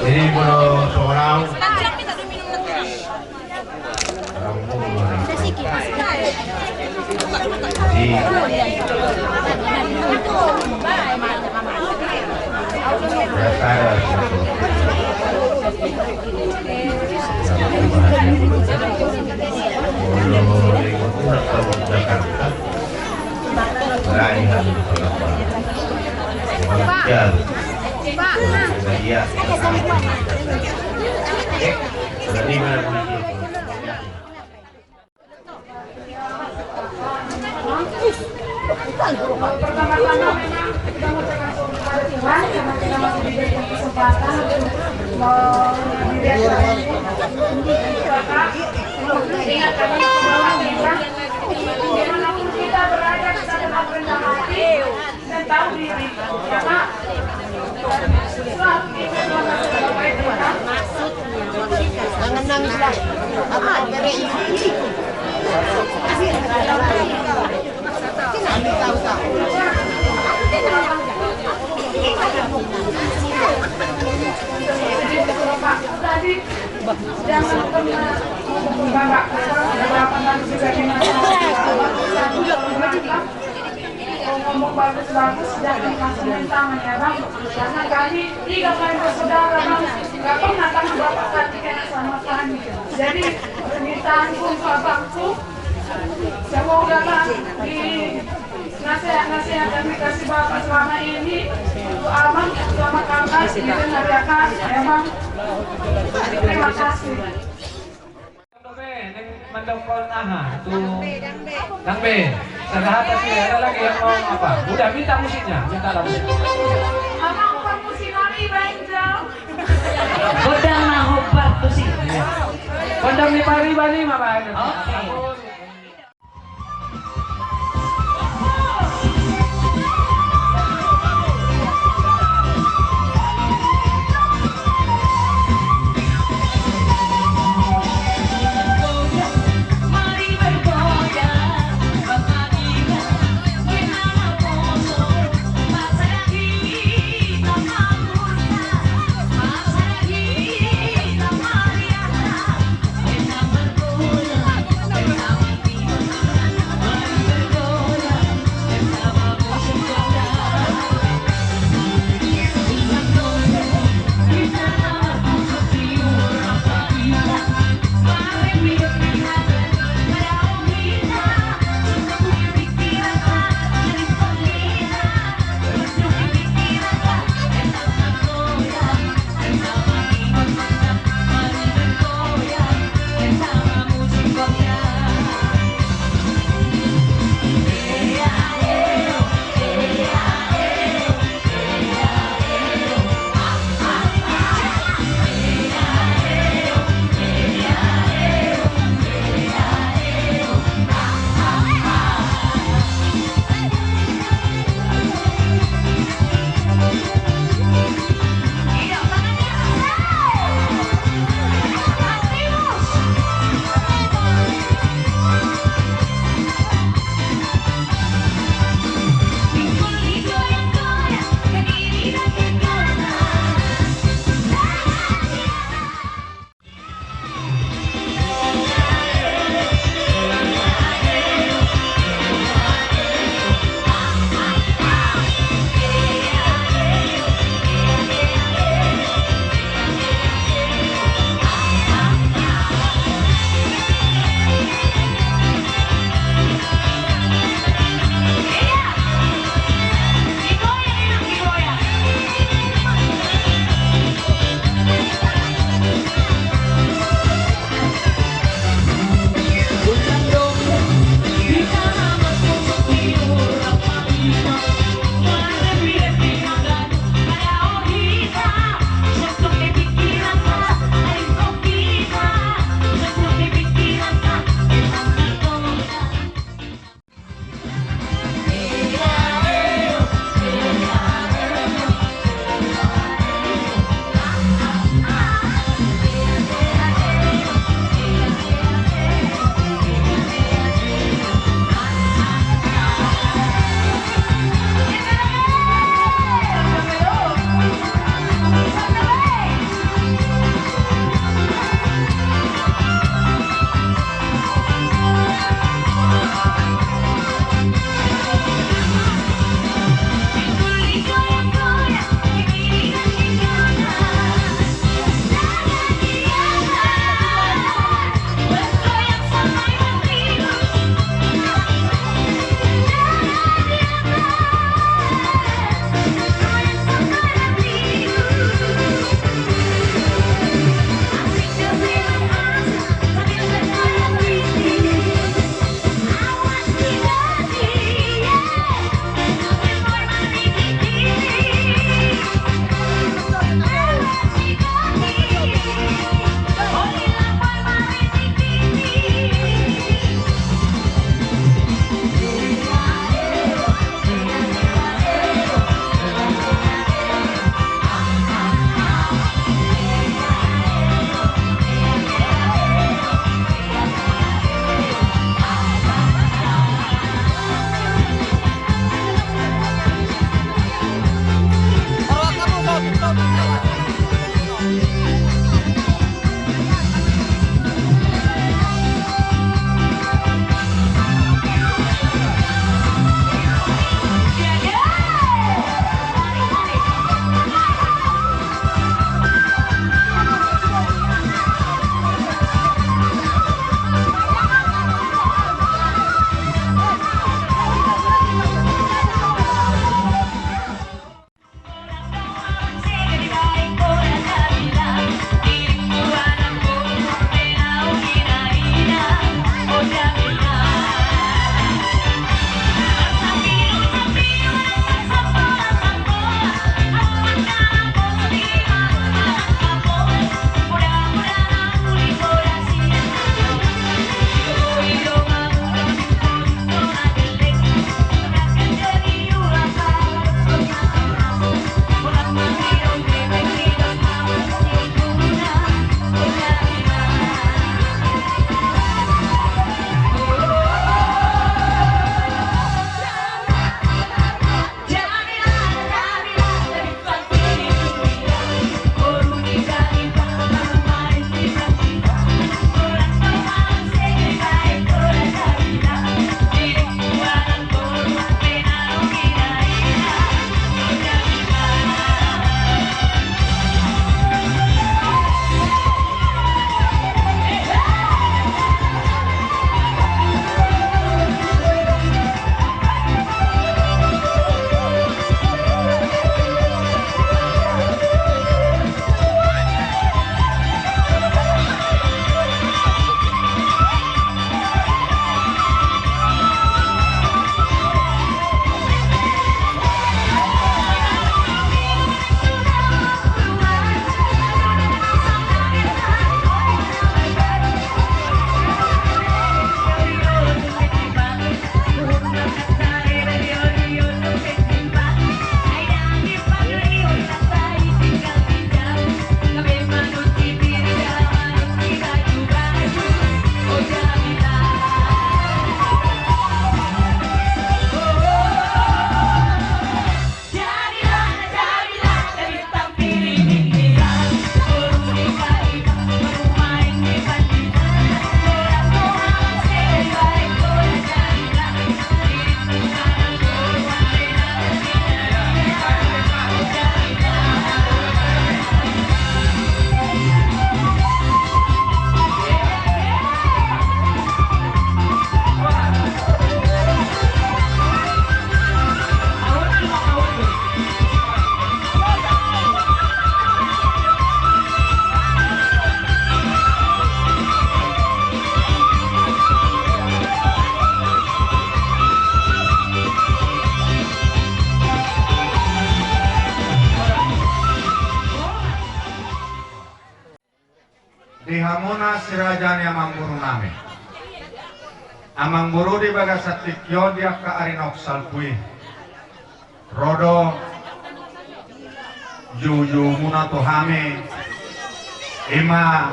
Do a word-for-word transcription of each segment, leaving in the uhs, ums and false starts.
Jadi, kalau seorang Pertama-tama memang kita mengucapkan syukur kepada Tuhan karena kita masih diberikan kesempatan untuk menghadiri acara ini. Bapak, ingat kami bahwa kita, dimanapun kita berada, kita tetap rendah hati. Jangan nangis lah. Apa, bere ini? Jangan pernah, Bapak, Bapak juga dimaafkan. Ngomong bagus-bagus, jangan langsung main tangan ya, Bang. Karena kami tiga kali bersaudara, Bang. Nggak pernah tangan Bapak kami kena sama kami. Jadi, permintaanku untuk abangku, semoga, Bang, di nasihat-nasihat yang dikasih Bapak selama ini, untuk abang, sama kakak, didengar ya, Kak. Emang, terima kasih. Dang be, neng mandokkon aha tu? Dang be, dang be. Dang be. Sada hata sih, ada lagi yang mau apa? Udah, minta musiknya, minta lagu. Mama, umpar musik nami, Bang Jal. Godang na hombar tu si. Godang ni pari bani, Mama. Oke. Na si raja ni amangboru nami. Amangboru, di bagasan tingki on di angka ari naung salpu i, ro do joujoumuna tu hami, i ma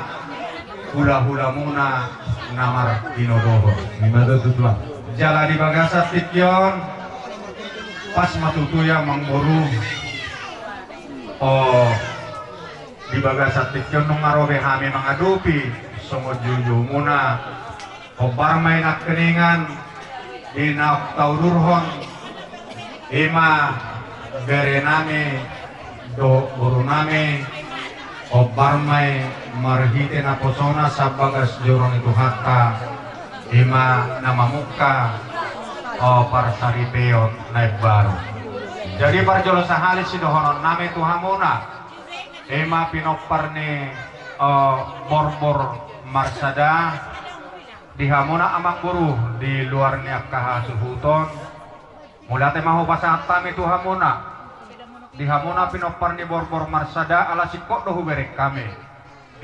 hulahulamuna na martinodohon. I ma tutu, Tulang. Jala di bagasan tingki on, pas ma tutu i amangboru. O, di bagasan tingki on nunga ro be hami mangadopi songon joujoumuna. Hombar ma i nangkiningan di naung taudurhon, i ma bere nami dohot boru nami. Hombar ma i marhite naposona sian bagas joro ni Tuhanta, i ma na mamungka, o, parsaripeon na imbaru. Jadi parjolo sahali sidohonon nami tu hamuna, i ma pinompar ni, o, borbor marsada, di hamuna amangboru di luar ni angka hasuhuton. Mauliate ma hupasahat hami tu hamuna, di hamuna pinompar ni borbor marsada, ala singkop do hubereng hami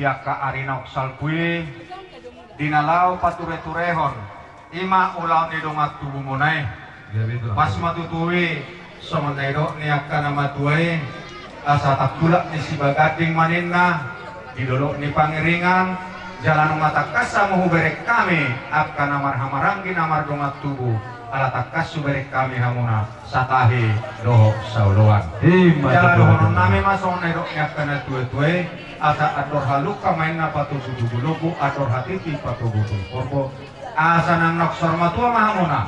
di angka ari naung salpu i, di na laho patureturehon, i ma ulaon ni dongan tubumuna i. Pas ma tutu i, songon na nidok ni angka na matua i, asa tangkulak ni sibaganding ma ninna, di dolok ni pangiringan. Jala nunga tangkas hamu hubereng hami angka na marhahamaranggi na mardongan tubu, ala tangkas hubereng hami hamuna satahi dohot saoloan. Jala dohonon nami ma songon na nidok ni angka na tuatua i, asa andor halumpang ma ninna patogu-togu lombu, andor hatiti patogu-togu porbo. Asa nang naung saur matua ma hamuna.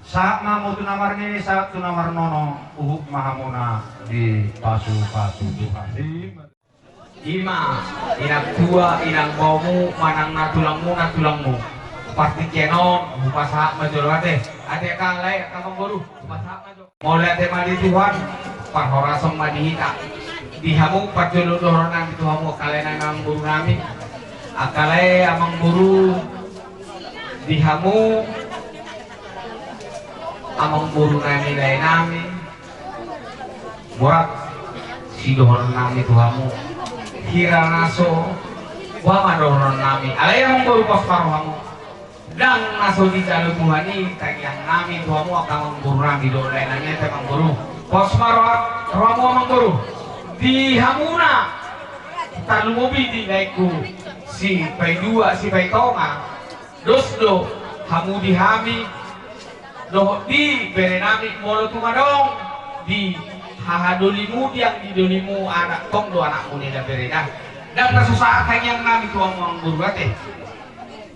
Sahat ma hamu tu na marnini, sahat tu na marnono, huhut ma hamuna dipasupasu Tuhan. I ma inang tua, inang baomu, manang na tulangmu, na tulangmu. Partingkian on hupasahat ma jolo ate. Ate angka lae, angka amangboru, hupasahat ma jolo. Mauliate ma di Tuhan, parhorasan ma di hita. Di hamu parjolo dohonon nami tu hamu angka lae nami, amangboru nami. Angka lae, amangboru, di hamu amangboru nami, lae nami. Borat sidohonon nami tu hamu. Hira na so, boha ma dohonon nami. Alai amangboru, pos ma rohamu. Ndang na so dijalo Tuhan i tangiang nami tu hamu angka amangboru nami dohot lae nami, ate amangboru. Pos ma roha, rohamu amangboru. Di hamuna, tarlumobi di laengku si Paidua, si Paitonga. Dos do hamu di hami dohot di bere nami, molo tung adong di haha dolimu, di anggi dolimu anak, tong do anakmu, ninna bere da. Ndang na so sahat tangiang nami tu hamu amangboru ate.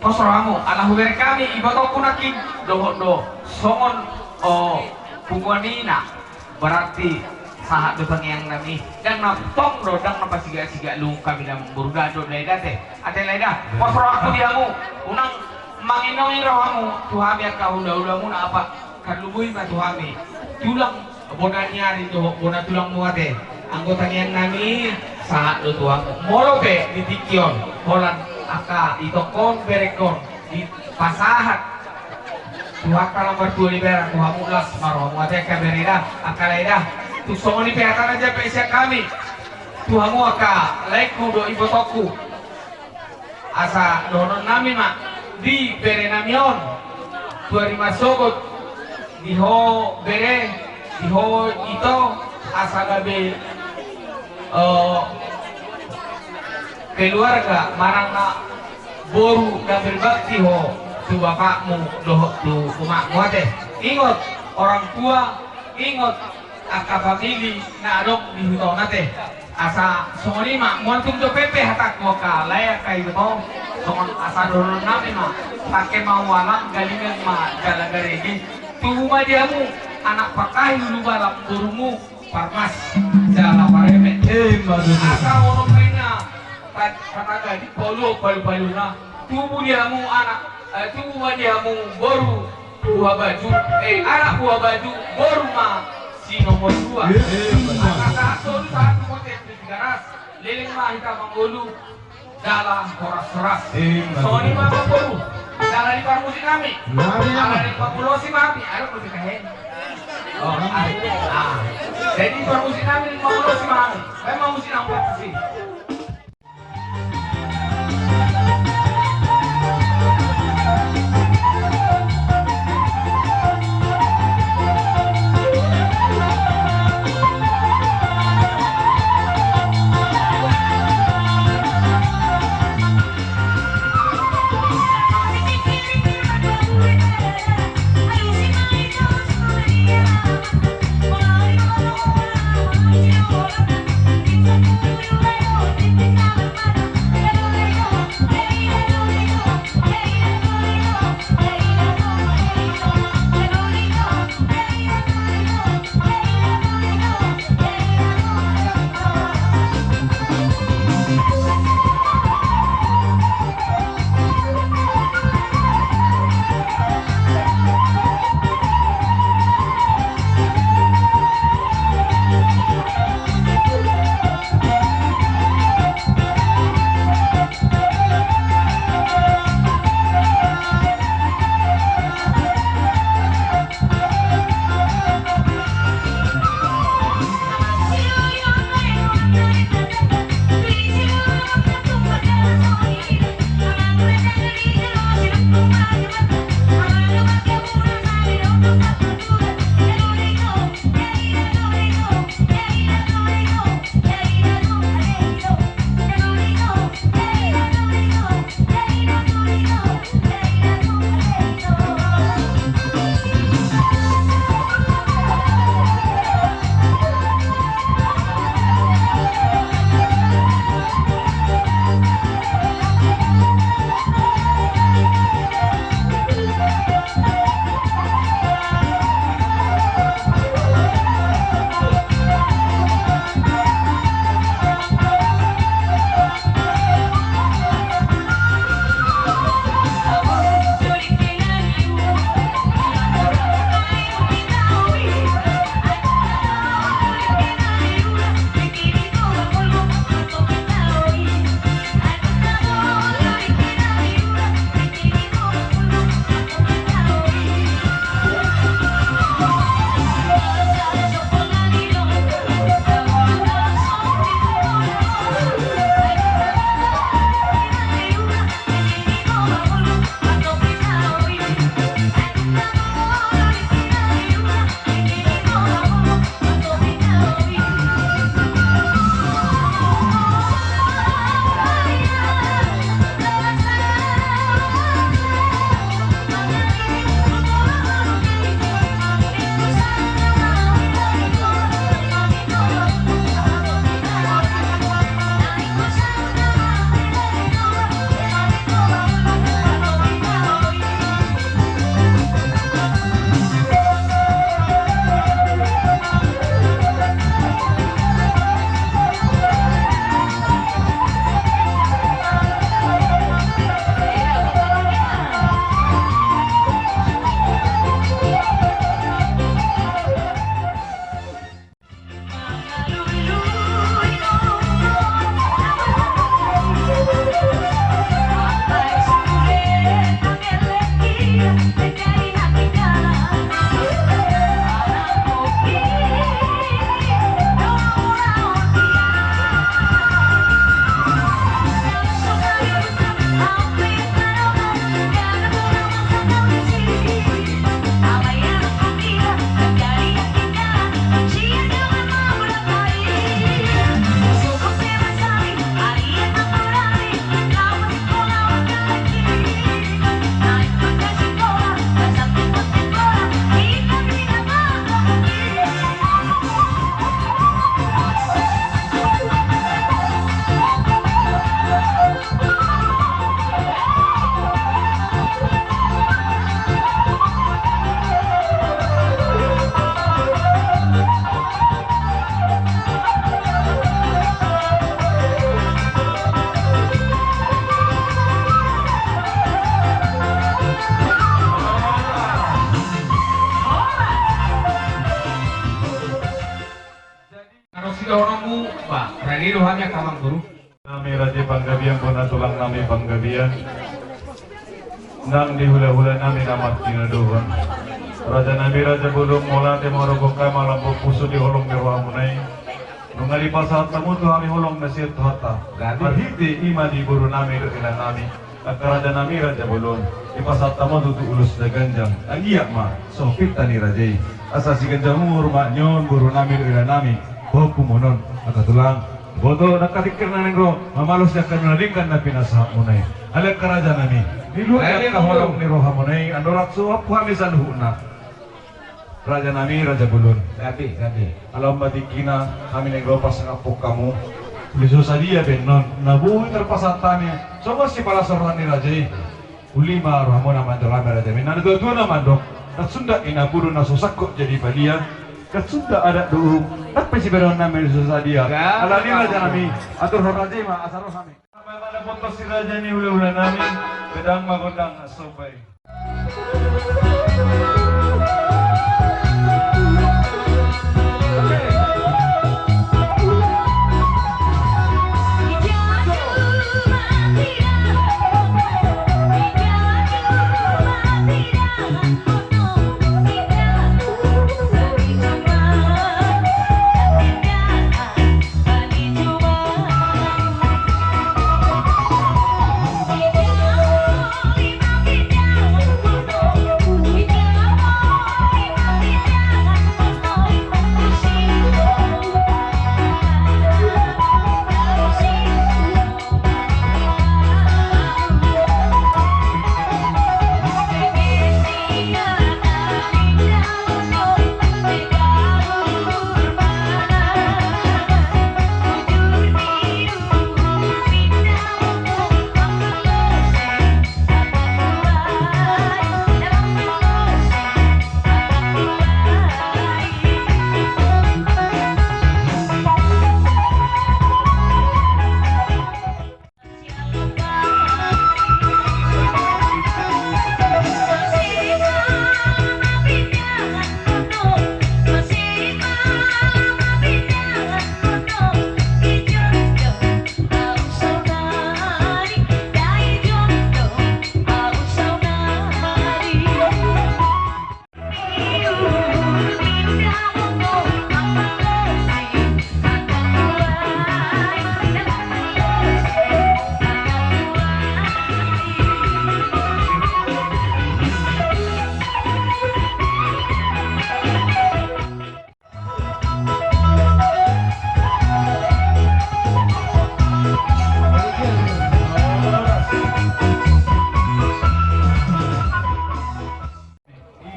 Pos rohamu, ala hubereng hami ibotongku nangkin dohot do songon, o, punguan ina. Berarti sahat do tangiang nami. Ndang na tong do, ndang na pasigak-sigak lungun hami da amangboru da dohot lae da ate. Ate lae da, pos rohangku di hamu. Unang manginongi rohamu tu hami angka hulahulamuna, apa, tarlumobi ma tu hami tulang bona ni ari dohot bona tulangmu ate. Anggo tangiang nami sahat do tu hamu. Molo pe di tingki on holan angka itongkon, berengkon, dipasahat Tuhanta na martua di bere tu hamu, las ma rohamu ate angka bere da, angka lae da. Tung songon i pe hata na jampe sian hami tu hamu angka laengku dohot ibotongku. Asa dohonon nami ma di bere nami on, tu ari marsogot, di ho bere, di ho ito, asa gabe, eh, keluarga manang na boru na berbakti ho tu bapakmu dohot tu umakmu ate. Ingot orang tua, ingot angka famili na adong di huta on ate. Asa songon i ma, molo tung dope pe hatangku angka lae, angka iboto, songon asa dohonon nami ma, pake ma ualang, galingan ma jala garege. Tubu ma di hamu anak pangkahi ulubalang, borumu parmas jala pareme. Ima tutu. Asa onom rina, ta-, tataga di palu, palu-paluna. Tubu di hamu anak, eh, tubu ma di hamu boru Buhabaju, eh, anak Buhabaju, boru ma si nomor dua. Ima tutu. Asa sahat solu, sahat tu bontean, tu Tigaras. Leleng ma hita mangolu jala horas-horas. Ima tutu. Songon i ma amangboru. Jala diparmusik nami. Nami. Jala diparmusik nami. Aduh, musik kahen. Oh, ah, ah. Jadi diparmusik nami, diparmusik nami. Memang musik nami pasti. Jadi rohana, Amang Guru. Nami Raja Panggabean, bona tulang nami Panggabean. Nang di hula-hula nami na martinodohon. Raja nami Raja Bolon, mauliate ma roha nami, lambok pusu di holong ni rohamuna i. Nunga dipasahat hamu tu hami holong na sian Tuhanta. Gabe. Marhite i ma di boru nami dohot ina nami. Angka raja nami Raja Bolon, dipasahat hamu tutu ulos na ganjang. Anggiat ma songon pinta ni raja i. Asa siganjang umur ma nion boru nami dohot ina nami. Pahompu ma on, angka tulang. Boto, angka tingkir na naeng ro mamalos di angka na denggan na pinasahatmuna i. Alai angka raja nami, di luat ni angka holong ni rohamuna i, andorang so pahompu hami saluhutna. Raja nami Raja Bolon. Gabe, gabe. Ala on ma tingkina hami naeng ro pasangaphon hamu. Uli so sadia pe annon na boi tarpasahat hami songon sipalaso roha ni raja i. Uli ma rohamuna mandalani raja nami. Na tuatua na mandok, ndang sundat inganan boru na so sangkot jadi palia. Ndang sundat adat dohot uhum, ndang pe sibahenon nami uli so sadia. Gabe. Alani raja nami, aturhon raja i ma asa ro hami. Amang, amang, na potos si raja ni hula-hula nami, godang ma gondang na somba i.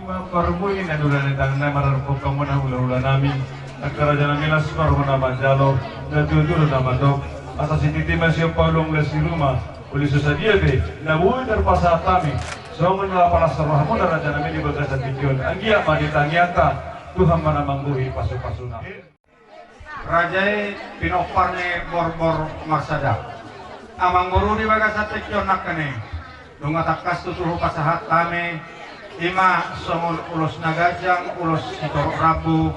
Ima parbue na nurani ni tangan nami, mararpok hamu na hula-hula nami, angka raja nami, las ma roha na manjalo, na tuatua na mandok, asa sititi ma sian paulung las di ruma, uli so sadia pe na boi tarpasahat hami songon na palas rohamuna raja nami di bagasan tingki on, anggiat ma di tangiangta, Tuhan ma na manggohi pasu-pasuna. Raja i pinompar ni borbor marsada. Amang boru, di bagasan tingki on nangkin i, nunga tangkas tutu hupasahat hami, ima songon ulos na ganjang, ulos sitorop rambu,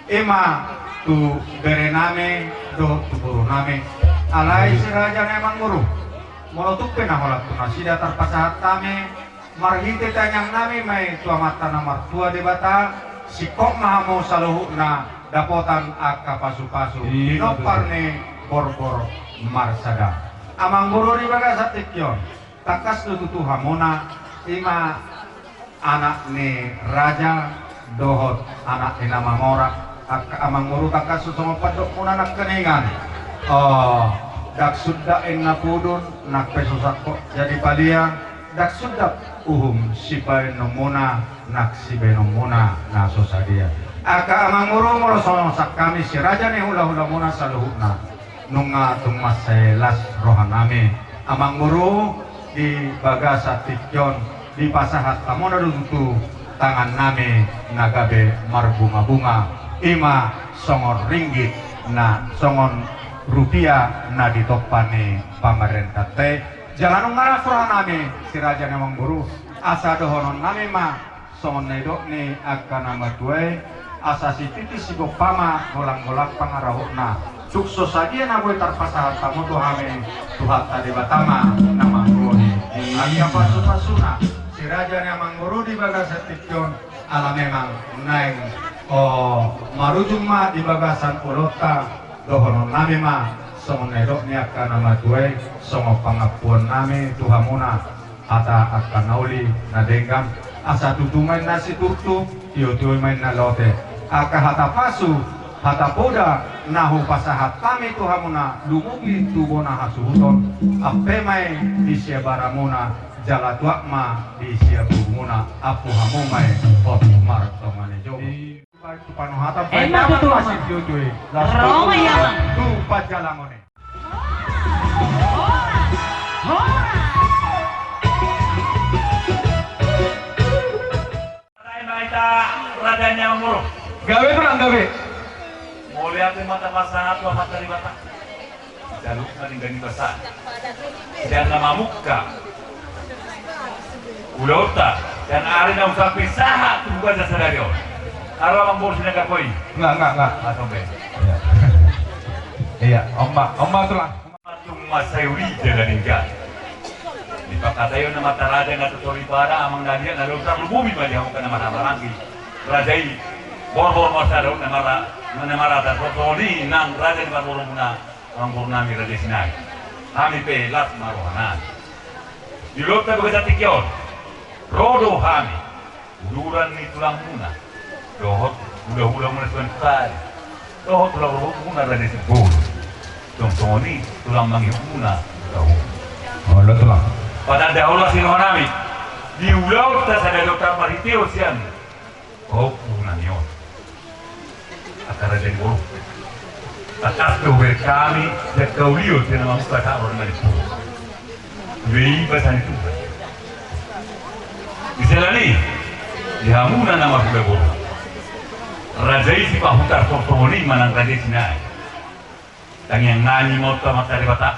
ima tu bere nami dohot tu boru nami. Alai si raja nami, amang boru, molo tung pe na holan tu nasida tarpasahat hami, marhite tangiang nami ma i tu Amanta na martua Debata, singkop ma hamu saluhutna dapotan angka pasu-pasu. Iya, pinompar betul. Ni borbor marsada. Amang boru, di bagasan tingki on, tangkas do tutu hamuna, ima anak ni raja dohot anak ni na mamora. Angka amang boru, tangkas do songon pandokmuna nangkiningan. O, ndang sundat inna pudun, nang pe so sangkot jadi palia, ndang sundat uhum sibahenonmuna, nang sibahenonmuna na so sadia. Angka amang boru, molo songon hami si raja ni hula-hulamuna saluhutna, nunga tung mansai las roha nami. Amang boru, di bagasan tingki on, dipasahat hamuna do tutu tangan nami na gabe marbunga-bunga, ima songon ringgit na, songon rupia na ditompa ni pamarentanta i. Jala nunga las roha nami si raja nami, amang boru, asa dohonon nami ma songon na nidok ni angka na matua i, asa sititi sigompa ma golang-golang pangarahutna. Sukses sadia na boi tarpasahat hamu tu hami, Tuhanta Debata ma na manggohi. Angka pasupasuna si raja ni amangboru di bagasan tingki on, ala memang naeng, o, marujung ma di bagasan ulaonta, dohononnami ma songon na nidok ni angka na matua i, songon pangampuonnami tu hamuna, hata angka na uli na denggan, asa tutu ma inna siturtu, tio-tio ma inna lote. Angka hata pasu, hata poda na hupasahat hami tu hamuna, lumobi tu bona hasuhuton, ampe ma i di siabaramuna, jala tuak ma di siaburumuna, ampu hamu ma i hot martonga ni jolo. Emma tutu, Amang. Ro ma i, Amang. Tu panjalangon i. Gabe, Tulang, gabe. Mauliate ma tapasahat tu Amanta Debata. Jaluk na denggan ni basa. Sian na mamungka ulaonta, sian ari na husapei sahat tu bagasan sadari on. Aro amangboru Sinaga koi. Nga, nga, nga. Masombe. Iya. Iya, on ma, on ma, Tulang. Matung ma sai uli jala denggan. Dipangkataion amanta raja na tortor i, para amang na liat na lontar, lumobi ma di hamu angka na marhahamaranggi. Raja i, borbor ma sada na mara, na marada, tortor i nang raja ni parboruonmuna. Amangborunami Raja Sinaga, hami pe las ma rohanami. Di ulaonta bagasan tingki on, ro do hami, uduran ni tulangmuna, dohot hulahulamuna Suan Pari, dohot hulahulamuna Raja Simbolon, tong songon i tulang mangihutmuna, tahu. Olo, Tulang. Patanda horas ni rohanami, di ulaonta sadari on marhitehon sian pahompunami on, angka raja ni boru. Tangkas do hubereng hami sian haulion sian na mamungka sahat ro di manang boru. Be i basa ni Tuhan. Di siala ni i, di hamuna na marhula boru, raja i Sipahutar, tong songon i ma nang Raja Sinaga. Tangiangnami ma on tu Amanta Debata.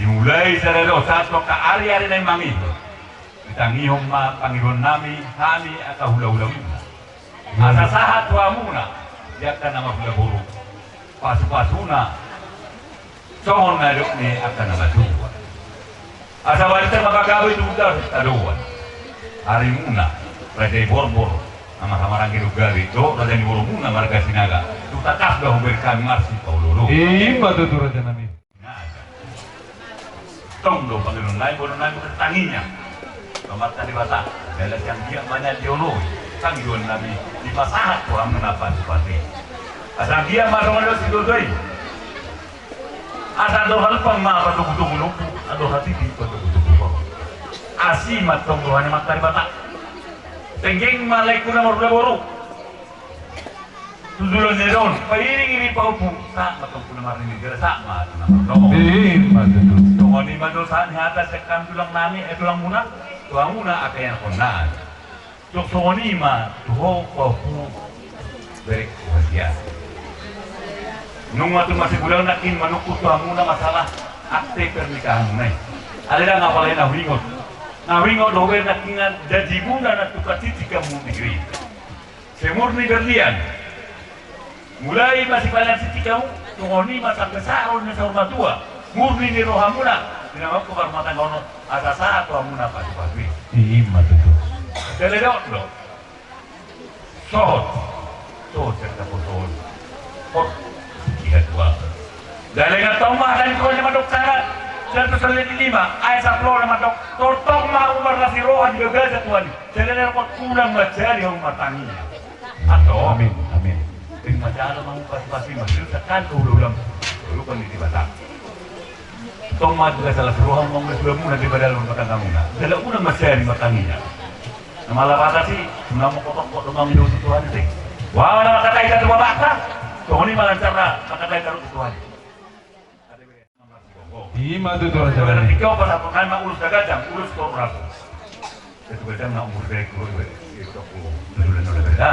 Dimulai sadari on sahat tu angka ariari na imang i, ditangihon ma pangidoannami hami angka hulahulamuna. Asa sahat tu hamuna di angka na marhula boru pasupasuna, songon na nidok ni angka na matua. Asa balintang ma pagabe tu undar tadoan. Arimuna, Raja i Borbor, na marhahamaranggi dohot gabe, dohot raja ni borumuna marga Sinaga, tung tangkas do hubereng hami marsipaoloolo. I ma tutu, rajanami. Sinaga. Tong do pangidoannami, boanonnami martangiang tu Amanta Debata, jala sian dia ma nian dioloi pangidoannami, dipasahat tu hamuna pasupasu i. Asa dia ma songon na nidok sidodo i. Asa andor halumpang ma patogutogu lombu, andor hatiti patogutogu horong. Asi ma tong roha ni Amanta Debata. Tenggeng ma laengku na marhula boru. Tu joloan ni ari on, pairingiring pahompu, sahat ma tong tu na marnini, jala sahat ma tu na marnono. I ma tutu. Songon i ma do sahat ni hata sian hami tulangnami, eh, tulangmuna, tu hamuna angka ianakhonnami. Tong songon i ma tu ho pahompu, berengku Hadia. Nunga tung masigulang nangkin manungkun tu hamuna masalah akte pernikahanmuna i. Alai ndang apala i na huingot. Na huingot do hubereng nangkiningan janjimuna na tung parsingkop hamu di giri. Sai murni berlian. Mulai masipalian sintik hamu, songon i ma sampe sahat ro di na saur matua, murni ni rohamuna, di na mamungka rumah tangga on, asa sahat tu hamuna pasupasu i. I ma tutu. Jala didok do. Sohot. Sohot sian taposo on. Hot. Sian tua. Jala ingot hamu ma hata ni Tuhan na mandok, saratus lima ayat sampulu onom na mandok, tongtong ma hamu marlas ni roha di bagasan Tuhan i. Jala didok, unang manjadi hamu martangiang. Antong. Amin, amin. Sing manjalo ma hamu pasupasu i, marsiusakan tu hulahulam. Hulahulam ni Debata. Tong ma jala las ni roha hamu, las ni rohamuna di bagasan rumah tanggamuna. Jala unang manjadi martangiang. Na mala batas i, unang mangkotokkot do hamu tu Tuhan i. Boha ma na mangkatai hata tu Bapakta, songon i ma lancar na mangkatai hata tu Tuhan i. I ma tutu, rajanami. Tingki on pasahaton nami ma ulos na ganjang, ulos toru ratus. Satu ganjang na umur baik, umur baik. Itu aku tujuh bulan udah beda.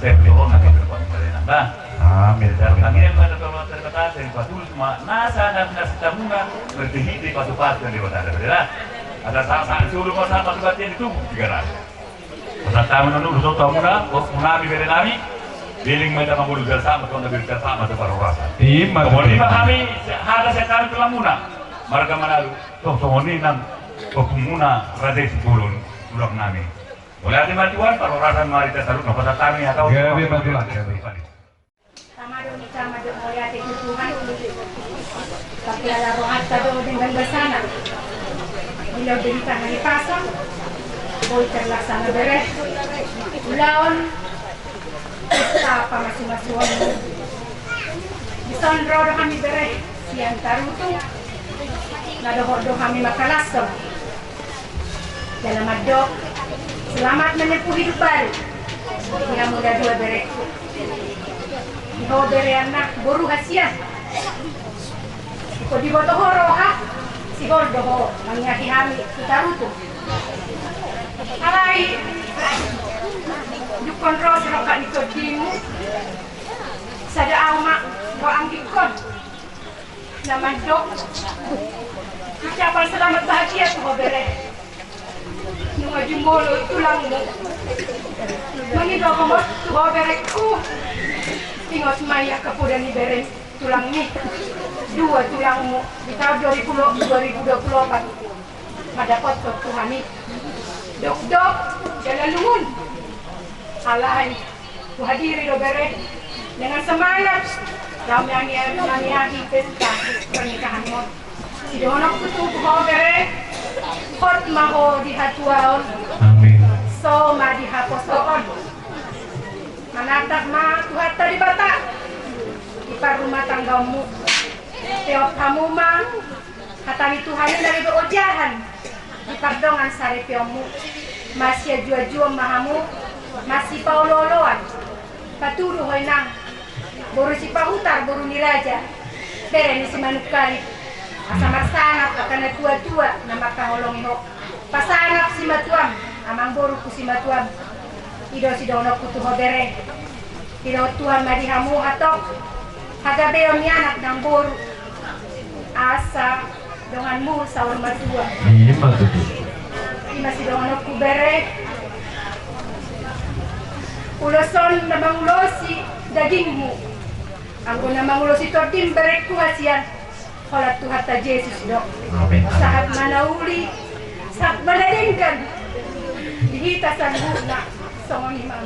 Saya belum pakai berapa kembali nambah. Amin. Dan kami yang pada tolong terkata, saya patulus ma nasa dan nasi tamuna, berhenti pasupasu dan Debata beda. Ada saat-saat suruh masa pasupasu itu tiga ratus. Pasahat ma nunga ulos on tu hamuna, borunami, berenami. Leleng ma hita mangolu jala sahat ma tu hami, jala sahat ma tu parhorasan. Ima tutu. Songon i ma hami, hata sian hami tulangmuna marga Manalu. Tong songon i nang ompungmuna Raja Simbolon, tulang nami. Mauliate ma Tuhan, parhorasan ma di hita saluhutna, pasahat hami hata on. Gabe ma Tuhan, gabe. Tama do ni tama do, mauliate tu Tuhan. Tapi ala rohanta do denggan basana. Bila berita hari pasang, boi terlaksana bere. Ulaon pesta pamasu-masuon. Dison ro do hami bere sian Tarutung. Na dohot do hami mangkalashon. Jala mandok, selamat menempuh hidup baru. Di hamu na dua bereku. Di ho bereanna boru hasian. Ingkon diboto ho roha, sihol do ho mangiahi hami tu Tarutung. Alai, dungkon ro sirongkap ni tondimu. Sada au ma, dua anggingkon. Na mandok ucapan selamat bahagia tu ho bere. Nunga jumolo tulangmu. Mangido ho ma tu ho bereku. Ingot ma i angka poda ni bere tulangmi. Dua tulangmu di taon dua ribu, dua ribu dua puluh opat. Mandapothon tu hami dokdok jala lungun. Alai huhadiri do bere dengan semangat. Laho mangiahi, mangiahi pesta pernikahanmu. Sidohononku tu ho bere, hot ma ho di hatuaon. Amin. So ma di haposoon. Manatap ma Tuhanta Debata di parrumatanggaonmu. Peop hamu ma hata ni Tuhan i na gabe ojahan di pardongan saripeonmu. Masiajuajuon ma hamu, masipaolooloan. Patudu ho inang, boru Sipahutar, boru ni raja, bere ni Simanungkalit. Asa marsangap angka natuatua na mangkaholongi ho. Pasangap simatuam, amangboru tu simatuam. I do sidohononku tu ho bere. Didok Tuhan ma di hamu hatop hagabeon ni anak nang boru. Asa donganmu saur matua. Ima tutu. Ima sidohononku bere. Ulos on na mangulosi dagingmu. Anggo na mangulosi tondim bereku hasian. Holan Tuhanta Jesus do. Amin. Sahat ma na uli, sahat ma na denggan. Di hita saluhutna songon i ma.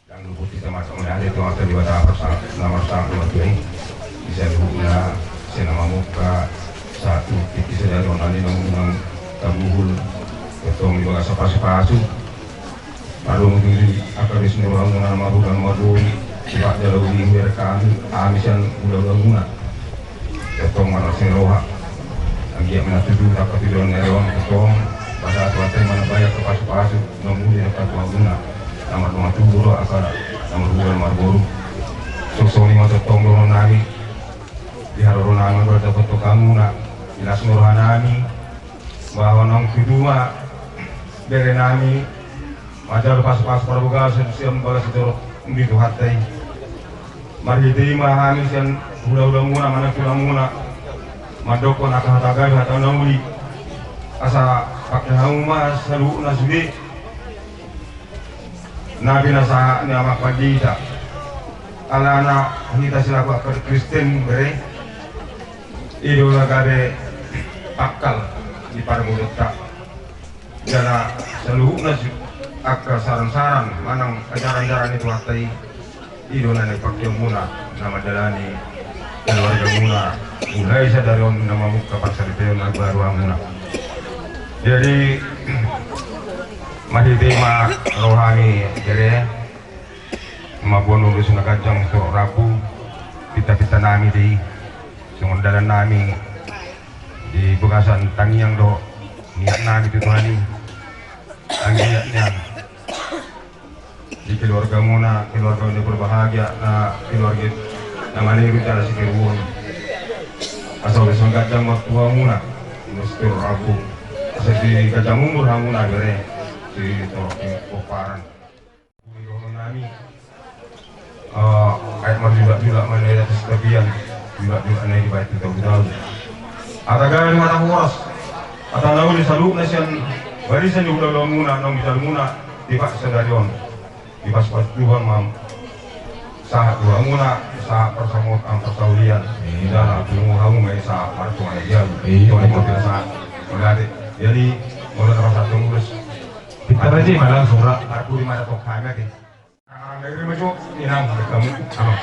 Dang luput hita marhata mauliate tu Amanta Debata na marsangap tu martua i. Di saluhutna sian na mamungka sahat tu tingki sadari on, ale na unang tabuhul. Tongtong di bagasan pasupasu. Adong di angka dos ni rohamuna na marhula na marhori, surat jala uli hubereng hami, hami sian hulahula muna. Tongtong marlas ni roha. Anggiat ma na tutu angka tujuan ni ari on tongtong. Basa Tuhanta i ma na baen angka pasupasu na muli angka tuatua muna. Na mardongan tubu do angka na marhula na marboru. Songon i ma tongtong dohonon nami. Di haroro nami ma dohot dapothon hamuna. Di las ni roha nami. Bahwa naung tutu ma bere nami. Manjalo pasupasu parbagason sian bagas ni torop ni Tuhanta i. Marhite i ma hami sian hulahula muna manang tulang muna mandokkon angka hata gabe hata na uli. Asa pake hamu ma saluhutna sude na pinasahat ni Amanta Debata. Alana hita selaku angka Kristen bere i do na gabe pangkal di parngoluonta. Jala saluhutna si angka saransaran manang ajarajaran ni Tuhanta i, i do na naeng pakeonmuna na mandalani keluargamuna mulai sadari on na mamungka parsaripeon na baru hamuna. Jadi marhite ma roha ni bere. Mamboan ulos na ganjang tu rambu, pintapinta nami do i. Songon dalan nami di bagasan tangiang do niat nami tu Tuhan i. Anggiat nian di keluarga muna, keluarga na berbahagia, na keluarga na manurut jala sitiruon. Asa ulos na ganjang martua muna, ulos tu rambu. Asa di ganjang umur hamuna bere, di torop ni pomparan. Dohonon nami. Eh, aek marjulakjulak ma na di atas tapian, julakjulak na dibaen tu daundaun. Hata gabe, hata horas, hata na uli saluhutna sian barisan ni hulahula muna naung dijalo muna di bagasan sadari on. Dipasupasu Tuhan ma Sahat tu hamuna, sahat parsamotan parsaulian. Iya. Jala pungu hamu ma i sahat partongan na jabu. Iya. Tongan na jabu sahat. Mauliate. Jadi, molo na rasa tongurus. Pintar aja, malah surat. Aku di mana tong kami lagi. Karang dari mana, Cok? Inang, kamu. Halo.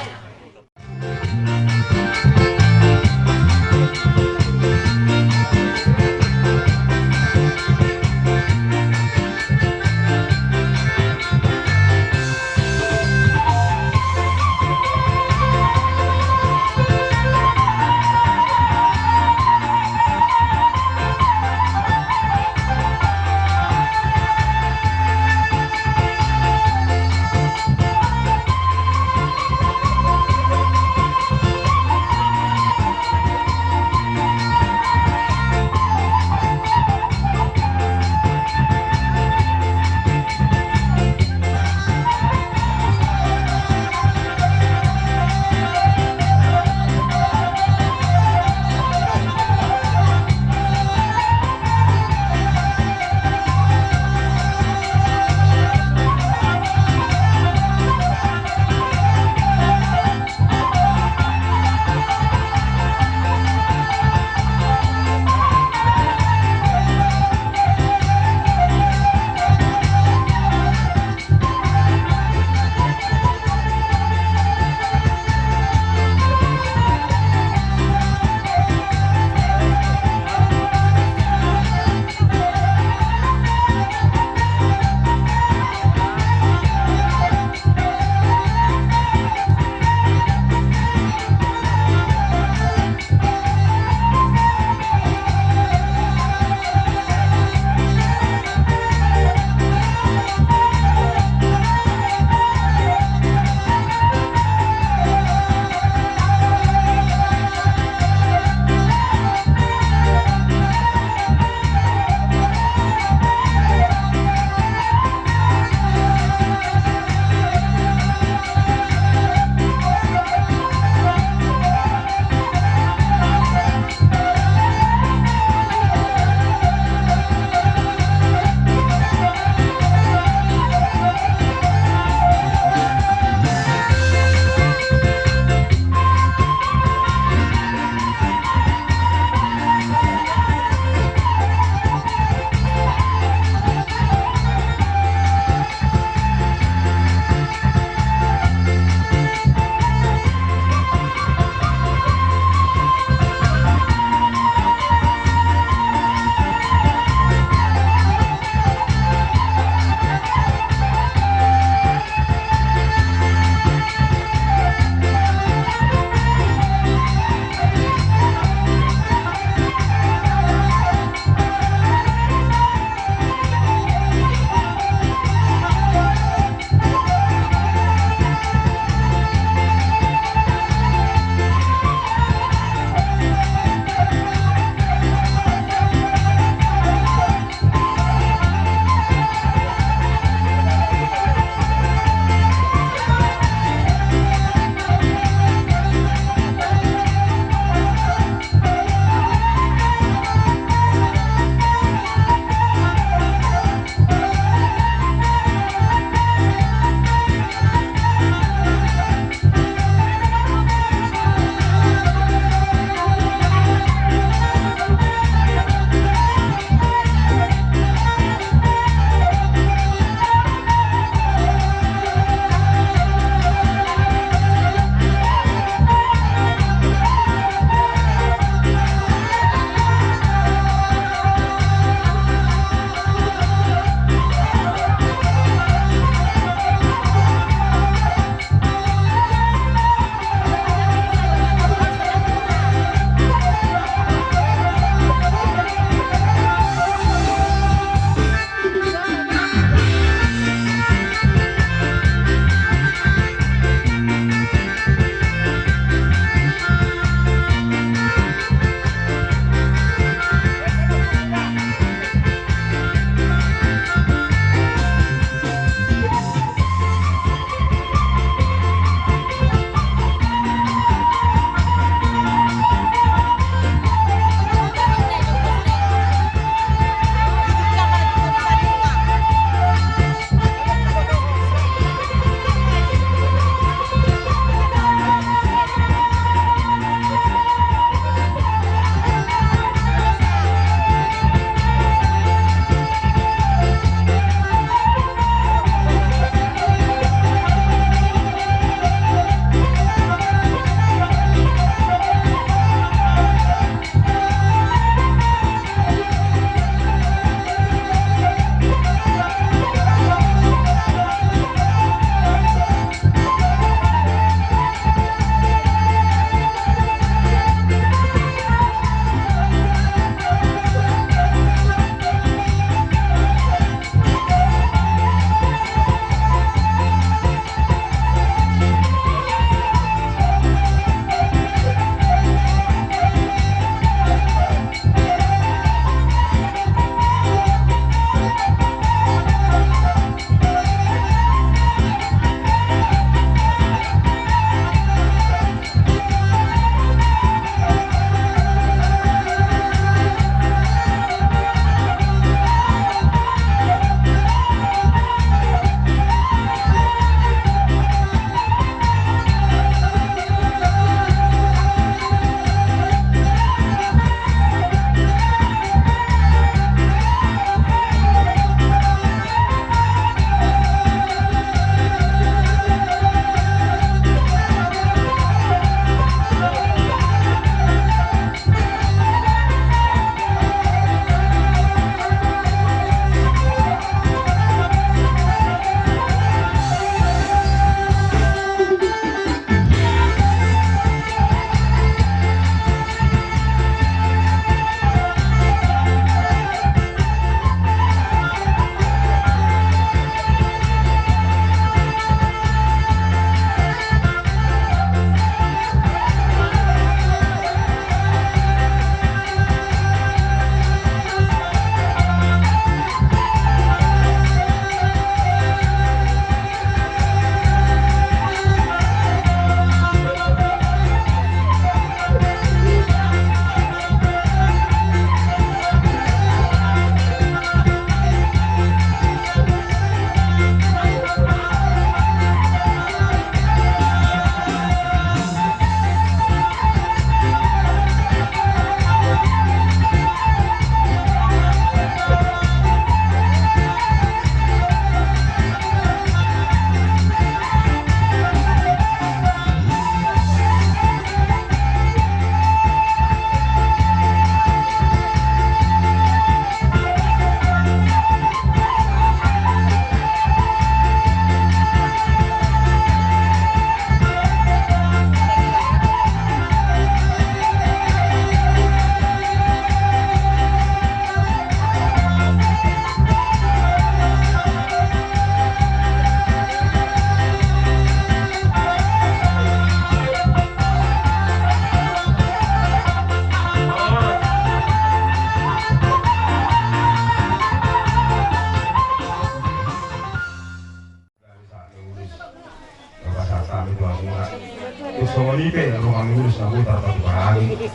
Sabutar patuparangi.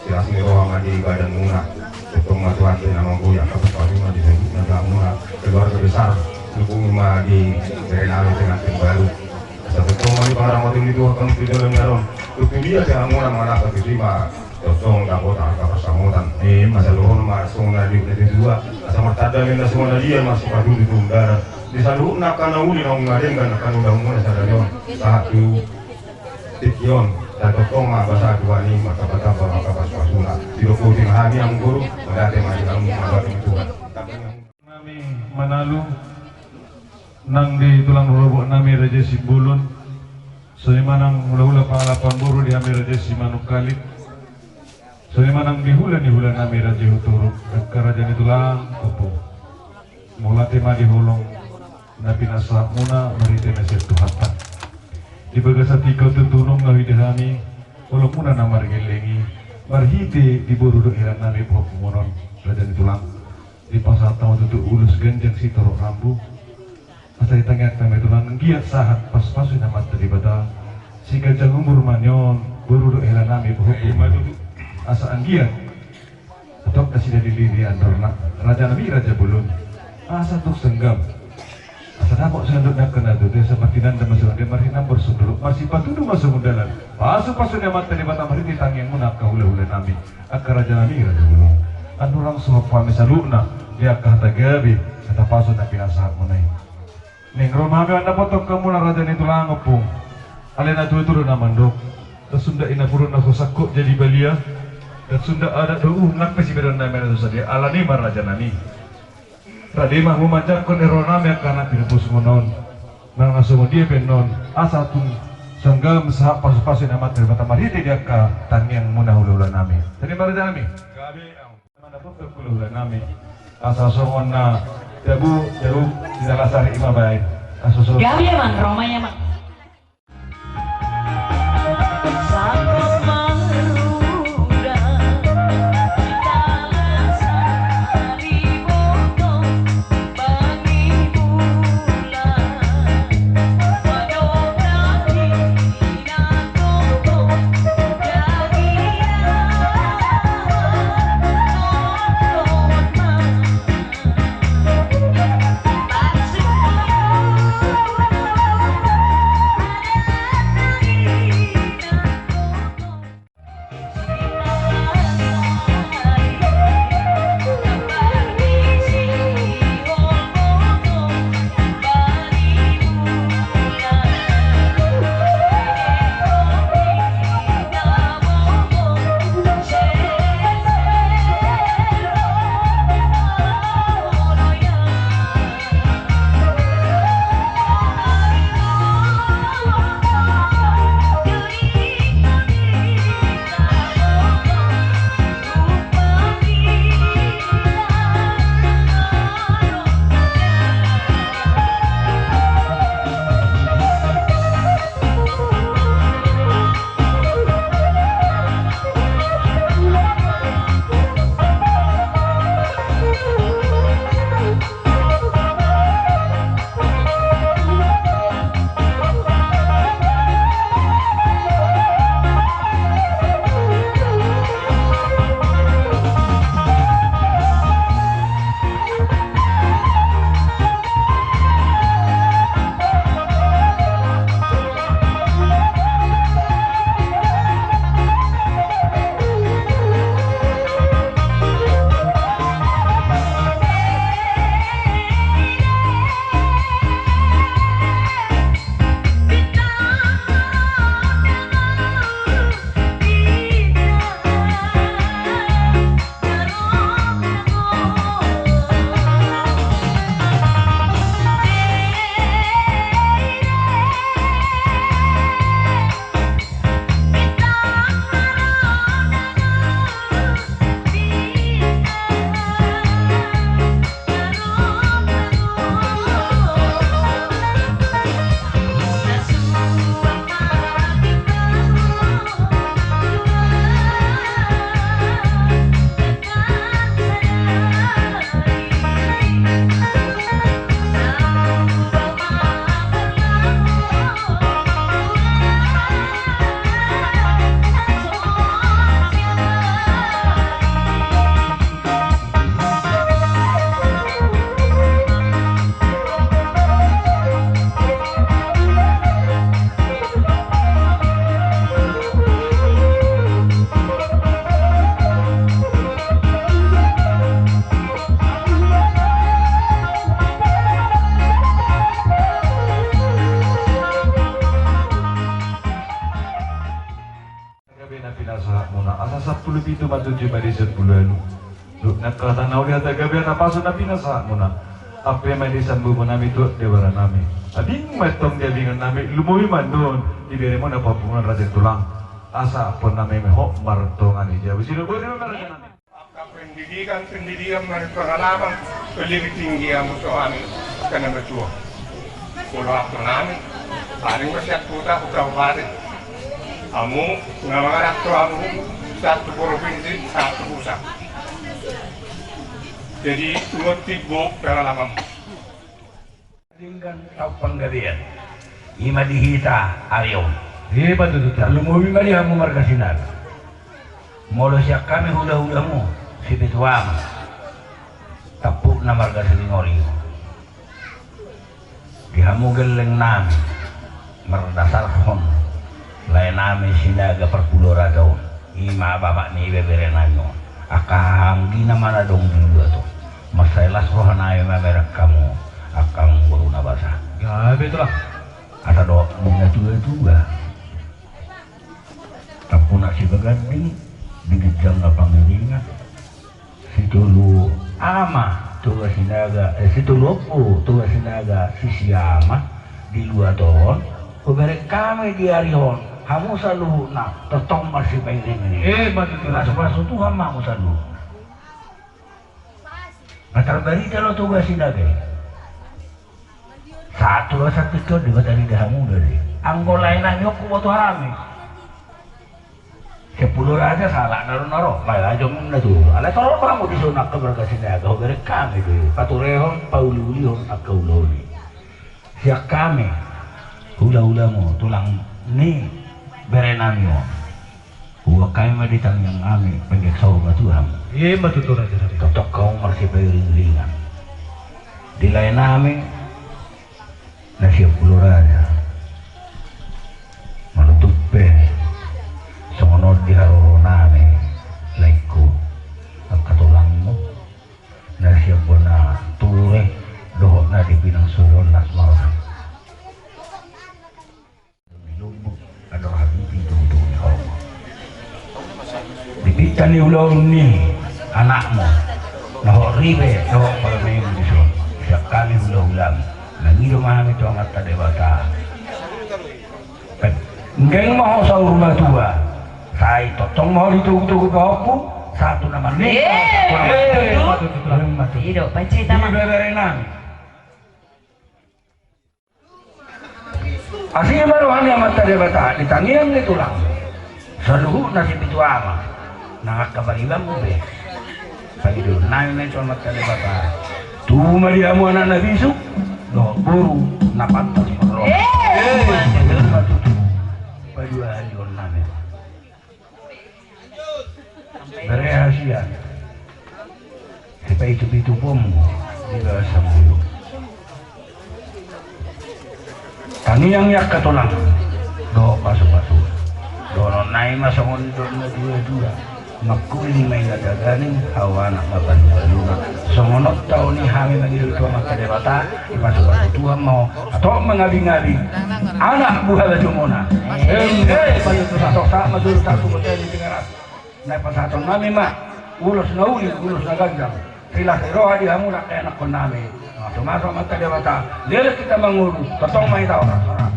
Silas ni roha ma di badanmuna. Tongtong ma Tuhanta na manggohi angka pasupasu na di saluhutna di hamuna. Keluarga besar, dukung ma di berenami pengantin baru. Asa tongtong ma di pangarangoton ni Tuhan hamu tu joloan on. Tutu dia pe hamuna manasa tusi ma. Tongtong dapotan angka parsamotan. Ima saluhutna ma songon na di uta di dua. Asa martanda ninna songon na dia marsipatudu tu undangan. Di saluhutna angka na uli naung na denggan angka na uli hamuna sadari on. Sahat tu tingki on, tongtong ma basa Tuhan i martamba-tamba angka pasupasuna. Didok boti ma hami amang boru, mauliate ma di hamu, mauliate ma di Tuhan. Nami Manalu, nang di tulang rorobot nami Raja Simbolon, songon i ma nang hula-hula pangalapan boru di hami Raja Simanungkalit, songon i ma nang di hula ni hula nami Raja Hutoro, angka raja ni tulang, opo. Mauliate ma di holong na pinasahatmuna marhite na sian Tuhanta. Di bagasan tingki on tutu nunga huida hami holongmuna na margelleng i, marhite di boru dohot hela nami bohomuna on, raja ni tulang. Dipasahat ma tutu ulos ganjang sitorop rambu. Asa ditangiangkon ma i tulang, anggiat sahat pasupasu ni Amanta Debata. Siganjang umur ma nion boru dohot hela nami bohomuna. Asa anggiat Tongtong nasida dilili andorna, raja nami raja bolon. Asa tung senggam. Asa dapot sandok nangkon na tutu, asa martinanda ma songon dia, marhinambor songon dolok, marsipatudu ma songon dalan. Pasupasu ni Amanta Debata marhite tangiangmuna angka hula-hula nami, angka raja nami raja bolon. Andorang so hami saluhutna di angka hata gabe, hata pasu na pinasahatmuna i. Naeng ro ma hami mandapothon hamuna raja ni tulang ompung. Alai na tuatua do na mandok. Ndang sundat inapuru na so sangkot jadi balia. Ndang sundat adat do uhum nang pe sibahenon nami na so sadia. Alani i ma raja nami. Rade ma hamu manjangkon ni roha nami angka na pinopusmuna on. Nang na songon dia pe annon. Asa tung senggam sahat pasupasu ni Amanta Debata marhite di angka tangiangmuna hula-hula nami. Songon i ma raja nami. Gabe. Mandapothon hula-hula nami. Asa songon na jabu, jabu, di na las ari i ma baen. Asa songon. Gabe amang, ro ma i amang. Patuju ma di sampulu ualu. Dung nangkaning na uli hata gabe, na pasu na pinasahatmuna. Ampe ma di sambungan nami tu Debata nami. Ading ma tong di abingan nami, lumobi ma annon, diberemuna pahompu na raja tulang. Asa ampon nami ma hot martonga ni jabu. Silo bodi ma raja nami. Angka pendidikan, pendidikan dari pengalaman, pendidikan tinggi yang musuh kami, kena berjuang. Molo anak nami, paling bersiap kota, kota bupati. Hamu, na mangalap tu hamu, satu provinsi, satu pusat. Jadi, ngerti bo pengalaman. Denggan tau panggabean. Ima di hita ari on. Ima tutu. Tarlumobi ma di hamu marga Sinaga. Molo sian hami hulahulamu, sipitu ama. Tampukna marga Silingorio. Di hamu gelleng nami, mardasarhon lae nami Sinaga Parpudi Raja on, ima bapak ni ibebere nami on, angka hahaanggina ma na adong di luat on. Mansai las roha nami mamereng hamu, angka boru na basa. Gabe tulang. Asa dohot ni na tuatua. Tampunak sibaganding, di ginjang na pangiringan. Sitolu ama Toga Sinaga, eh, sitolu ompu Toga Sinaga sisiama di luat on. Hubereng hami di ari on, hamu saluhutna, tongtong marsipairingiring. Eh, pasupasu Tuhan ma hamu saluhutna. Na tarbarita do Toga Sinaga i. Sahat tu asa tingki on Debata nida hamu do i. Anggo lae nami on huboto hami. Sampulu raja sahalakna do na ro, lae aja muna tu. Alai torop hamu dison angka marga Sinaga, hubereng hami do i. Paturehon, pauliulihon angka ulaon i. Sian hami hulahulamu, tulang ni bere nami on. Huboan hami ma di tangiang nami, pengkek saur matua hamu. Ima tutu raja nami. Tongtong hamu marsipairingiringan. Di lae nami na siampulu raja. Molo tung pe songon on di haroro nami, laengku, angka tulangmu na sian bona ture dohot na di pinang sorion las ma roha. Di lumbung adong habibi dudu ni horbo. Di pinta ni ulaon ni anakmu na hot ripe dohot parumaenmu dison. Sian hami hulahulamu, mangido ma hami tu Amanta Debata. Geng ma ho saur matua. Sai tongtong ma ho di togutogu pahompu. Satu nama ni. Eh, betul. Betul. Betul. Betul. Betul. Betul. Betul. Betul. Betul. Betul. Betul. Betul. Betul. Betul. Betul. Betul. Betul. Betul. Di bebere nami. Asi ma roha ni Amanta Debata di tangiang ni tulang. Saluhutna sipitu ama nang angka paribanmu be. Pangidoan nami ma i tu Amanta Debata. Tubu ma di hamu anak na bisuk dohot boru na pantas marroha. Eh, betul. Paduahalion nami. Bere hasian. Sipaitupitu pombo di bagasan bulu. Tangiang i angka tulang dohot pasupasu. Dohonon nami ma songon didok na tuatua. Mangkuli ma inna taganing, hau anak ma baluballuna. Songon on tau ni hami mangido tu Amanta Debata. Dipasupasu Tuhan ma ho, hatop mangabingabi anak buha bajomuna. Emma. Paling tu sahat ma jolo tartubu teni di garas. Na pasahaton nami ma ulos na uli, ulos na ganjang. Rilas ni roha di hamu na keanakhon nami. Masumasu Amanta Debata. Leleng hita mangolu, tongtong ma hita horas-horas.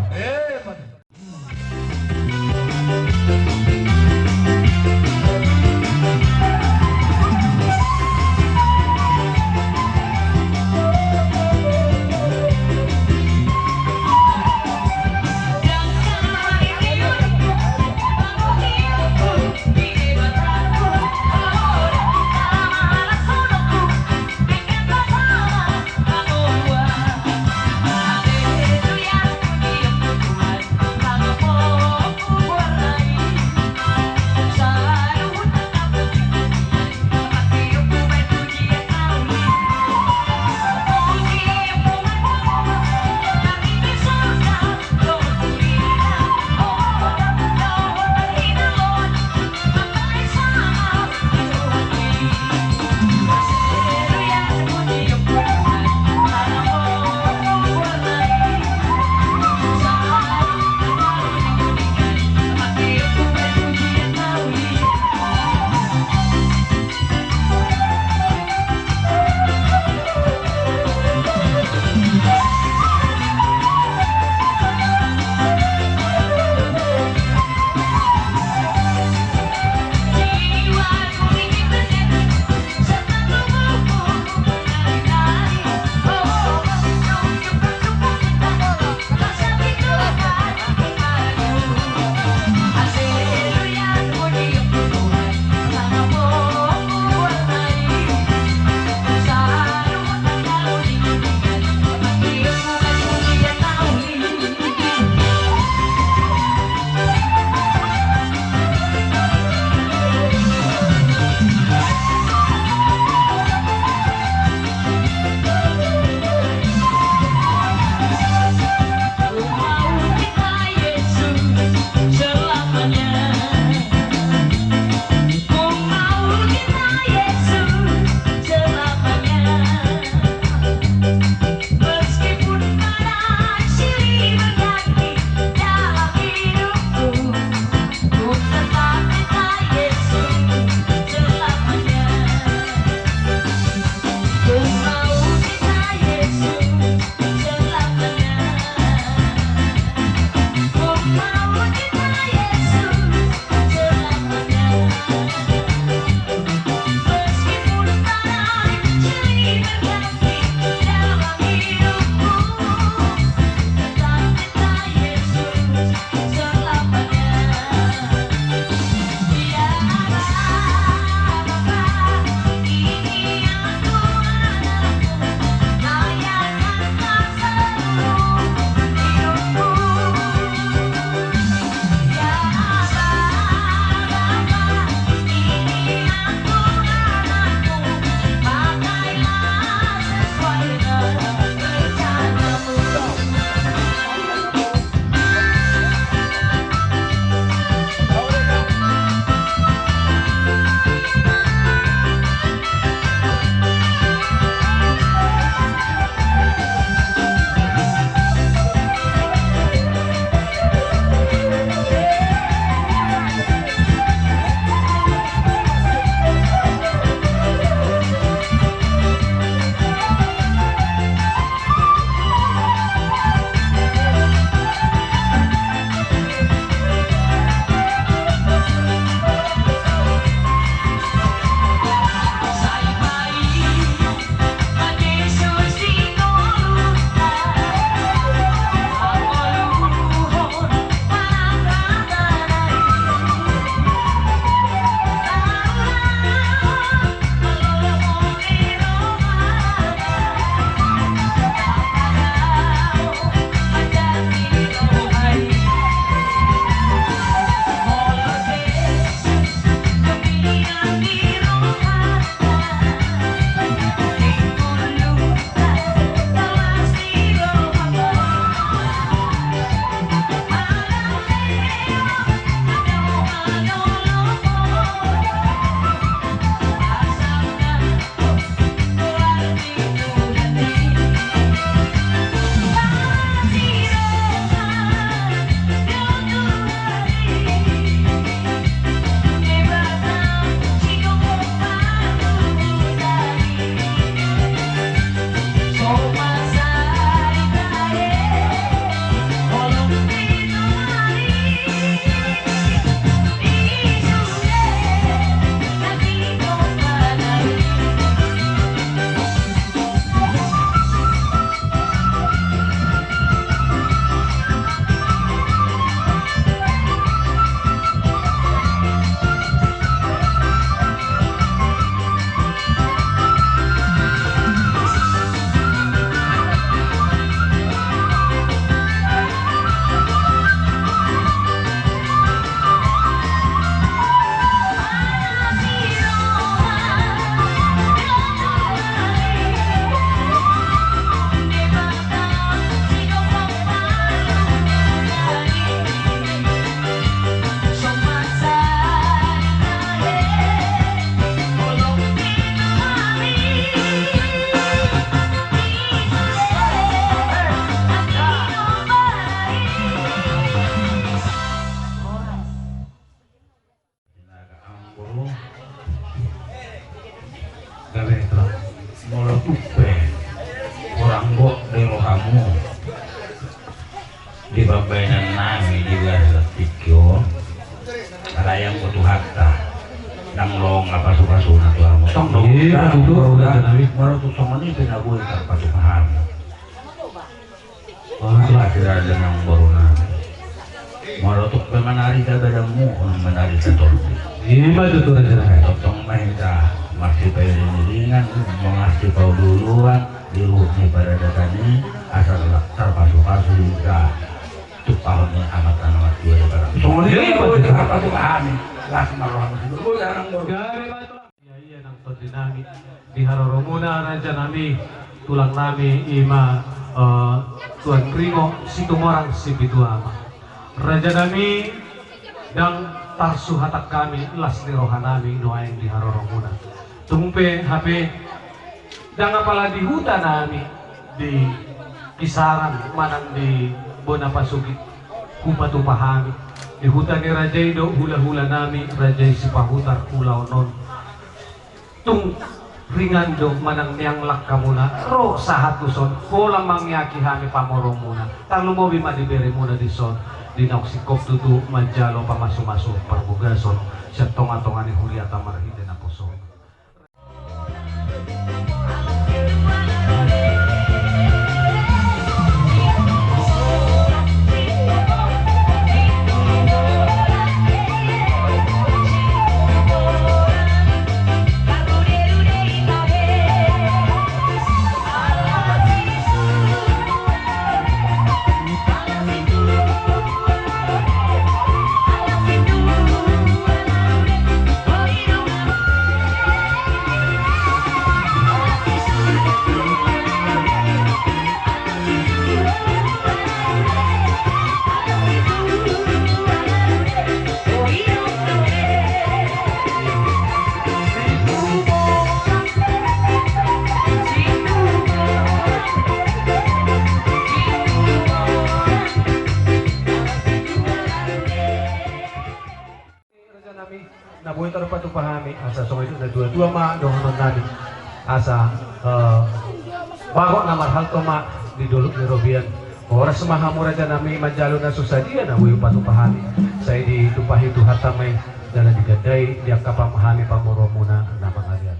Bahenon nami di bagasan tingki on, ala i anggo Tuhanta, ndang long na pasu-pasuna tu hamu. Tong do. Iya, betul, betul, betul. Molo tung songon i pe na boi tarpatupa hami. Makasih raja nang boru nami. Molo tung pe manarita badanmu, on manarita tondi. Iya, betul, betul, raja. Tongtong ma hita marsipahiring-hiringan, marsipaulu-uluan di luhut ni paradaton i, asa tarpasu-pasu hita tumpahon ni amanta na martua Debata. Songon i ma tarpatupa hami, las ma rohamu. Gabe ma tulang. Ia, ia nang tondi nami di haroromuna raja nami, tulang nami i ma, eh, Tuan Ringo Situmorang Sipitu Ama. Raja nami, ndang tarsuhatan hami las ni roha nami nuaeng di haroromuna. Tung pe hape ndang apala di huta nami di Kisaran manang di Bona Pasogit hupatupa hami. Di huta ni raja i do hula-hula nami, raja i Sipahutar ulaon on. Tung ringan do manang meang langkamuna ro sahat tuson, pola mangeaki hami pamoromuna. Tarlumobi ma di beremuna dison, di naung singkop tutu manjalo pamasu-masu parbogason sian tonga-tonga ni huriata marhite naposo. Raja nami, na boi tarpatupa hami, asa songon i tu na tua-tua ma dohonon nami. Asa, eh, bagot na marhalto ma di dolok ni robean. Horas ma hamu raja nami manjalo na so sadia na boi hupatupa hami. Sai ditumpahi Tuhanta ma i, jala digandai di angka pam-, hami pamoromuna na mangalean.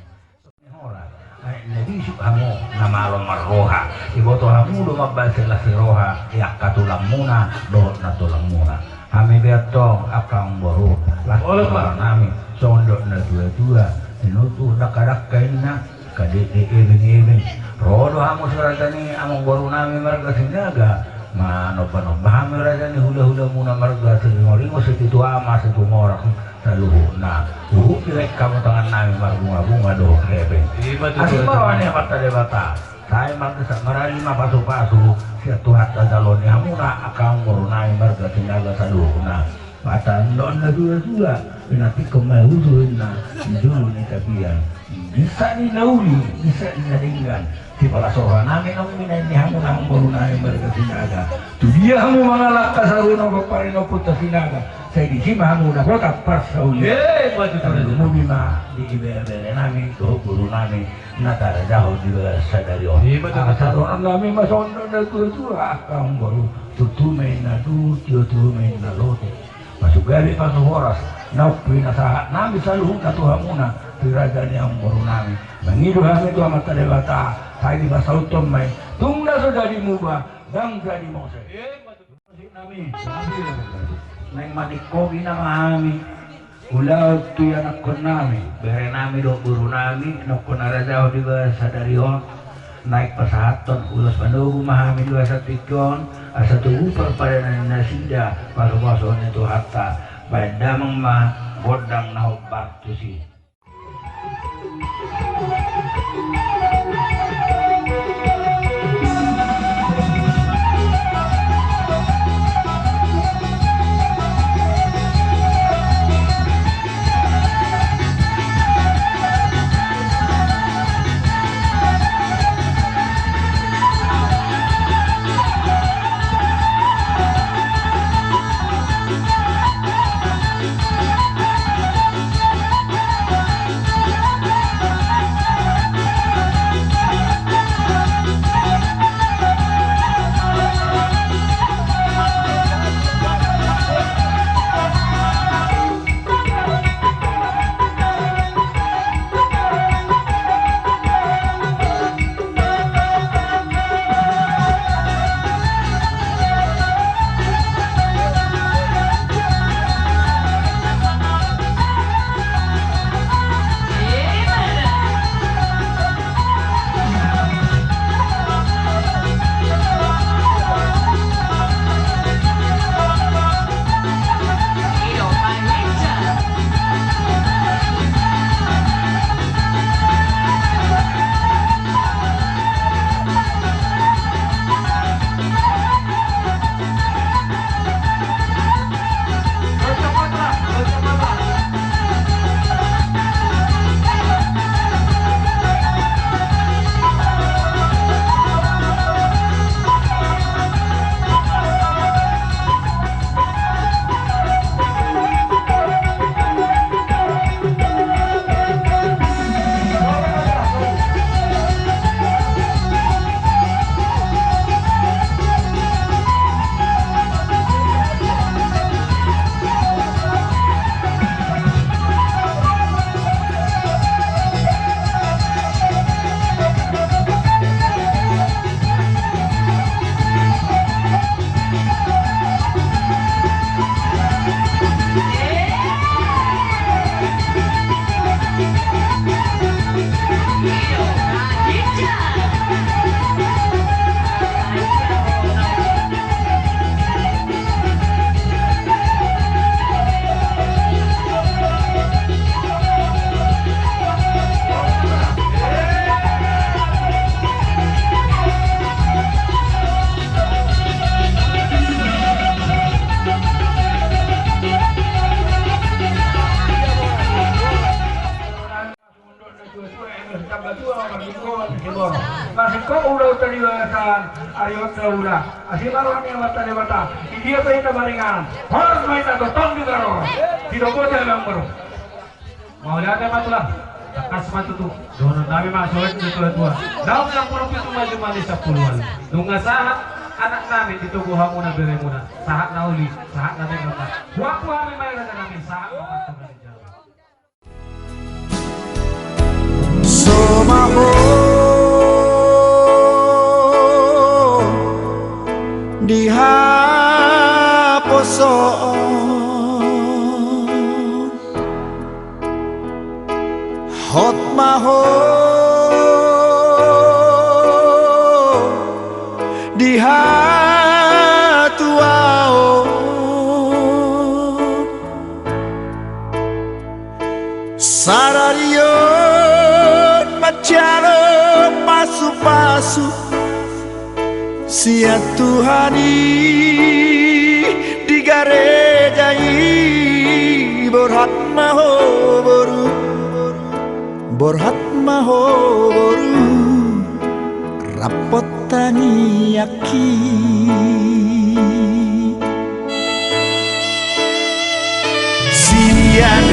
Horas, ai na bisuk hamu na malo marroha, diboto hamu do mambahen las ni roha di angka tulangmuna dohot nantulangmuna. Hami pe antong angka amangboru, las ni roha nami songon dok na tua-tua, tinutur dangka-dangka inna, kadekdek ebeng-ebeng. Ro do hamu so raja ni amangboru nami marga Sinaga, manomba-nomba hami raja ni hula-hulamuna marga Siringo-ringo, Sipitu Ama, Situmorang saluhutna. Huhut dilehon hamu tangan nami marbunga-bunga dohot hepeng. Asing ma roha ni Amanta Debata. Sai mardesak marali ma pasu-pasu sian Tuhanta jaloon ni hamuna angka amangboru nami marga Sinaga saluhutna. Mata ndok na tua-tua, pinantikhon ma usu inna di jolo ni tapian. Ginsa ni na uli, ginsa ni na denggan. Sipalas roha nami naung binahen ni hamuna amangboru nami marga Sinaga. Tu dia hamu mangalangka sarupa parinoput ta Sinaga, sai disi ma hamu dapotan parsaulian. Eh, betul, betul. Tarlumobi ma di bere-bere nami dohot boru nami na tarajahon di bagasan sadari on. Iya, betul, betul. Asa dohonon nami ma songon dok na tua-tua, angka amangboru, tutu ma inna duhut, tutu ma inna lote. Pasu gabe, pasu horas naung pinasahat nami saluhutna tu hamuna, tu raja ni amangboru nami. Mangido hami tu Amanta Debata, sai dipasauthon ma i. Tung na so jadi muba, ndang jadi mose. Nami, naeng maningkobi nama hami ulaon tu ianakhon nami, bere nami dohot boru nami, naung hona rajahon di bagasan sadari on. Naeng pasahathon ulos manogu ma hami di bagasan tingki on, asa tubu parpadanan ni nasida, pasu-pasuon ni Tuhanta, bahen damang ma gondang na hombar tusi. Ulaonta di bagasan ari on saula. Asi ma roha ni Amanta Debata. Di dia pe hita maringanan, horas ma hita tongtong di garoran. Sidok boti hami amang boru. Mauliate ma tulang. Tangkas ma tutu dohonon nami ma songon na tua-tua. Naung sampulu pitu ma jumadi sampulu ualu. Nunga sahat anak nami di togu hamuna beremuna. Sahat na uli, sahat na denggan ma. Huaku hami ma i raja nami, sahat ma martoga ni jabu. Somaho di haposoon, hot ma ho di hatuaon. Sadari on manjalo pasu-pasu sian Tuhan i di gareja i. Borhat ma ho boru, borhat ma ho boru, rap tangiangki. Sian